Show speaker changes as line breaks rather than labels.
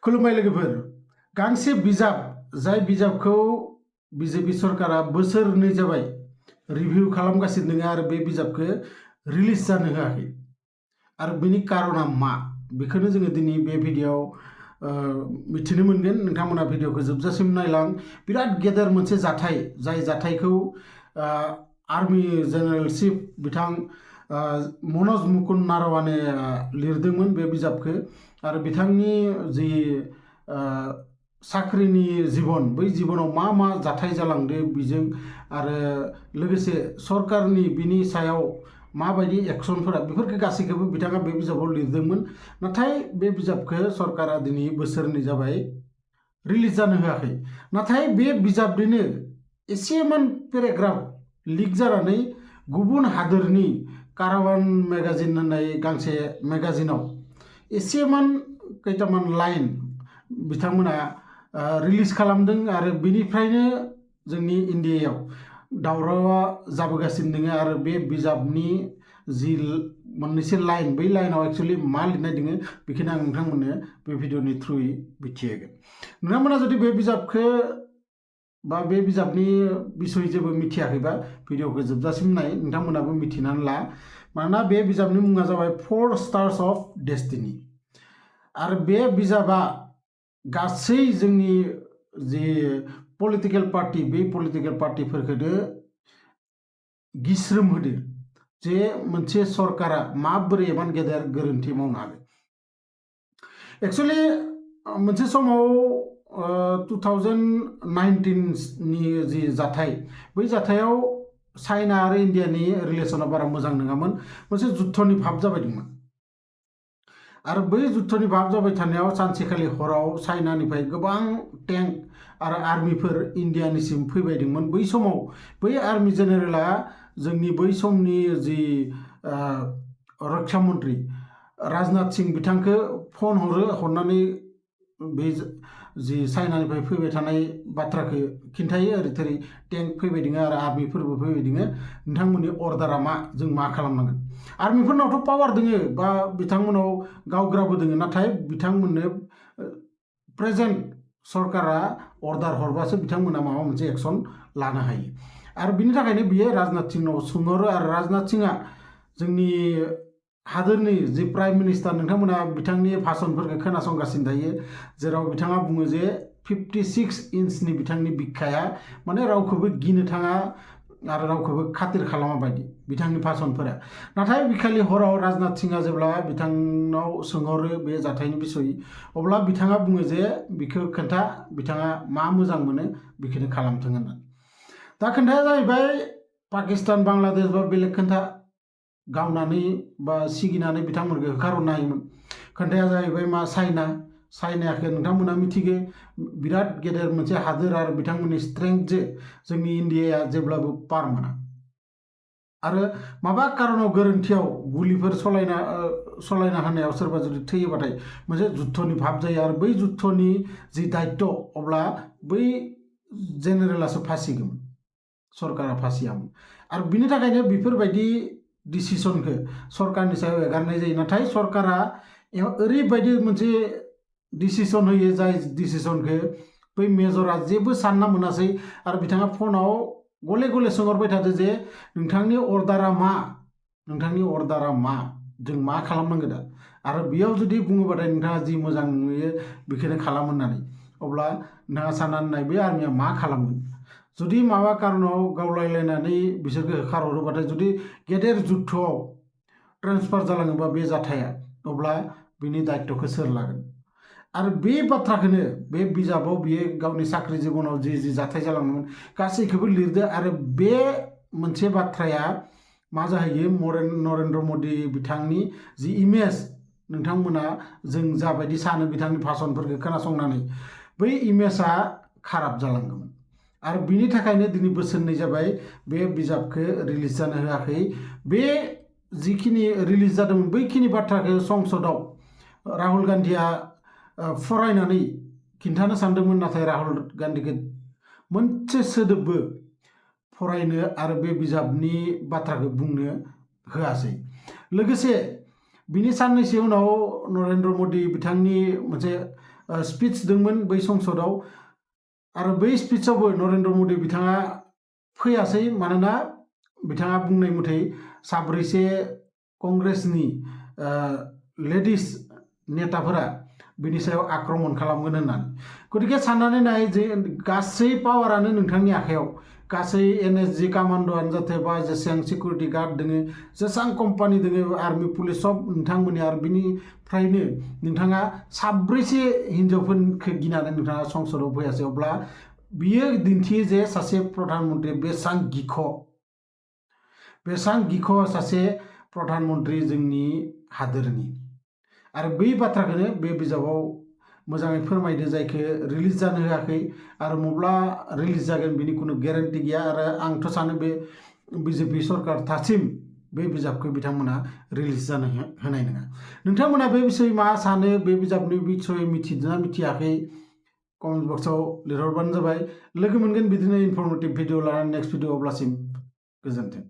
खुलुमबाय लोगोफोर गांसे बिजाब जाय बिजाबखौ बिजेपि सरकारा बोसोरनै जाबाय रिभिउ खालामगासिनो दङ आरो बे बिजाबखौ रिलिज जानो होआखै आरो बेनि कारना मा बेखौनो जोङो दिनै बे भिडियोआव मिथिनो मोनगोन। नोंथांमोना भिडियोखौ जोबजासिम नायलां। बिराद गेदेर मोनसे जाथाय जाय जाथायखौ आर्मी जेनेरेल चिफ बिथां मनज मुकुंद नारवाने लिरदोंमोन बे बिजाबखौ आरो बिथांनि जि साख्रिनि जीवन बै जीवनाव मा मा जाथाय जालांदो बिजों आरो लोगोसे सरकारनि बिनि सायाव माबायदि एक्शनफोरा बेफोरखौ गासैखौबो बिथाङा बे बिजाबाव लिरदोंमोन। नाथाय बे बिजाबखौ सरकारा दिनै बोसोरनै जाबाय रिलिज जानो होआखै। नाथाय बे बिजाबनिनो एसेमान पेराग्राफ लिक जानानै गुबुन हादोरनि कारावान मेगाजिन होननाय गांसे मेगाजिनाव एसेमान खैटामान लाइन बिथांमोना रिलिज खालामदों आरो बेनिफ्रायनो जोंनि इन्डियायाव दावरावआ जाबोगासिनो दङ आरो बे बिजाबनि जि मोननैसो लाइन बै लाइनाव एक्चुअलि मा लिरनाय दङ बेखौनो आं नोंथांमोननो बे भिडियोनि थ्रुयै मिथिहोगोन। नोंथांमोना जुदि बे बिजाबखौ बा बे बिजाबनि बिसय जेबो मिथियाखैबा भिडियोखौ जोबजासिम नाय, नोंथांमोनाबो मिथिनानै ला। मानोना बे बिजाबनि मुङा जाबाय 4 स्टार्स अफ डेस्टिनी आरो बे बिजाबा गासै जोंनि जि पलिटिकेल पार्टी बे पलिटिकेल पार्टीफोरखौनो गिस्रोम होदो जे मोनसे सरकारा माबोरै एमान गेदेर गोरोन्थि मावनो हागोन। एक्चुअलि मोनसे समाव 2019 नि जि जाथाय बै जाथायाव चाइना आरो इन्डियानि रिलेसना बारा मोजां नङामोन। मोनसे जुद्धनि भाब जाबाय दंमोन आरो बै जुद्धनि भाब जाबाय थानायाव सानसेखालि हराव चाइनानिफ्राय गोबां टेंक आरो आर्मिफोर इन्डियानिसिम फैबाय दंमोन। बै समाव बै आर्मी जेनेरेला जोंनि बै समनि जि रक्षा मन्त्रि राजनाथ सिंह बिथांखौ फन हरनानै बे जि चाइनानिफ्राय फैबाय थानाय बाथ्राखौ खिन्थायो ओरै थोरै टेंक फैबाय दङ आरो आर्मिफोरबो फैबाय दङ, नोंथांमोननि अर्डारा मा, जों मा खालामनांगोन। आर्मिफोरनावथ' पावार दोङो बा बिथांमोनाव गावग्राबो दोङो, नाथाय बिथांमोननो प्रेजेन्ट सरकारा अर्डार हरबासो बिथांमोना माबा मोनसे एक्शन लानो हायो आरो बिनि थाखायनो बियो राजनाथ सिंहनाव सोंहरो आरो राजनाथ सिंहआ जोंनि हादोरनि जि प्राइम मिनिस्टार नोंथांमोना बिथांनि भाषणफोरखौ खोनासंगासिनो थायो, जेराव बिथाङा बुङो जे 56 इन्चनि बिथांनि बिखाया माने रावखौबो गिनो थाङा आरो रावखौबो खातिर खालामा बायदि बिथांनि भाषणफोरा। नाथाय बिखालि हराव राजनाथ सिंहआ जेब्ला बिथांनाव सोंहरो बे जाथायनि बिसय, अब्ला बिथाङा बुङो जे बिखौ खोन्था, बिथाङा मा मोजां मोनो बेखौनो खालामथों होननानै। दा खोन्थाया जाहैबाय पाकिस्तान बांलादेश बा बेलेग खोन्था गावनानै बा सिगिनानै बिथांमोनखौ होखारहरनो हायोमोन। खोन्थाया जाहैबाय मा चाइनाखौ नोंथांमोना मिथिगो बिराद गेदेर मोनसे हादोर आरो बिथांमोननि स्ट्रेंथजों जोंनि इन्डियाया जेब्लाबो पार मोना आरो माबा कारनाव गोरोन्थियाव गुलिफोर सलायना होनायाव सोरबा जुदि थैयोबाथाय मोनसे जुद्धनि भाब जायो आरो बै जुद्धनि जि दायित्व अब्ला बै जेनेरेलासो फासिगौमोन, सरकारा फासियामोन आरो बिनि थाखायनो बेफोरबायदि डिसिसनखौ सरकारनि सायाव एगारनाय जायो। नाथाय सरकारा ओरैबायदि मोनसे डिसिसन होयो जाय डिसिसनखौ बै मेजरा जेबो सानना मोनासै आरो बिथाङा फनाव गले गले सोंहरबाय थादो जे नोंथांनि अर्डारा मा, नोंथांनि अर्डारा मा, जों मा खालामनांगौ दा। आरो बेयाव जुदि बुङोबाथाय नोंथाङा जि मोजां नुयो बेखौनो खालाम होननानै, अब्ला नोंथाङा साननानै नाय बे आर्मिया मा खालामगोन। जुदि माबा कारनाव गावलायलायनानै बिसोरखौ होखारहरोबाथाय जुदि गेदेर जुद्धआव ट्रेन्सफार जालाङोबा बे जाथाया, अब्ला बिनि दायित्वखौ सोर लागोन। आरो बे बाथ्राखौनो बे बिजाबाव बियो गावनि साख्रि जीवनाव जि जाथाय जालांदोंमोन गासैखौबो लिरदो आरो बे मोनसे बाथ्राया मा जाहैयो नरेन्द्र मदि बिथांनि जि इमेज, नोंथांमोना जों जाबायदि सानो बिथांनि भाषणफोरखौ खोनासंनानै बै इमेजआ खाराब जालांगौमोन आरो बिनि थाखायनो दिनै बोसोरनै जाबाय बे बिजाबखौ रिलिज जानो होआखै। बे जिखिनि रिलिज जादोंमोन बैखिनि बाथ्राखौ संसदआव राहुल गान्धीया फरायनानै खिन्थानो सानदोंमोन, नाथाय राहुल गान्धीखौ मोनसे सोदोबबो फरायनो आरो बे बिजाबनि बाथ्राखौ बुंनो होआसै। लोगोसे बिनि साननैसो उनाव नरेन्द्र मदि बिथांनि मोनसे स्पिच दंमोन बै संसदआव आरो बै स्पिचआवबो नरेन्द्र मदि बिथाङा फैयासै मानोना बिथाङा बुंनाय मथै साब्रैसे कंग्रेसनि लेडिस नेताफोरा बिनि सायाव आक्रमण खालामगोन होननानै गतिके साननानै नाय जे गासै पावारानो नोंथांनि आखायाव गासै एनएसजि कामान्ड'आनो जाथे बा जेसेबां सिकिउरिटि गार्ड दोङो जेसेबां कम्पानि दोङो आर्मि पुलिस सब नोंथांमोननि आरो बिनिफ्रायनो नोंथाङा साब्रैसे हिन्जावफोरखौ गिनानै नोंथाङा संसदआव फैयासै अब्ला बियो दिन्थियो जे सासे प्रधानमन्त्रि बेसां गिख' सासे प्रधानमन्त्रि जोंनि हादोरनि आरो बै बाथ्राखौनो बे बिजाबाव मोजाङै फोरमायदो जायखौ रिलिज जानो होआखै आरो मब्ला रिलिज जागोन बिनि कुनु गेरेन्टि गैया आरो आंथ' सानो बे बिजेपि सरकार थासिम बे बिजाबखौ बिथांमोना रिलिज जानो होनाय नङा नोंथांमोना बे बिषय मा सानो बे बिजाबनि बिषय मिथिदोंना मिथियाखै कमेन्ट बक्सआव लिरहरबानो जाबाय लोगो मोनगोन बिदिनो इनफरमेटिभ भिडिअ लानानै नेक्स्ट भिडिअ अब्लासिम गोजोन्थों।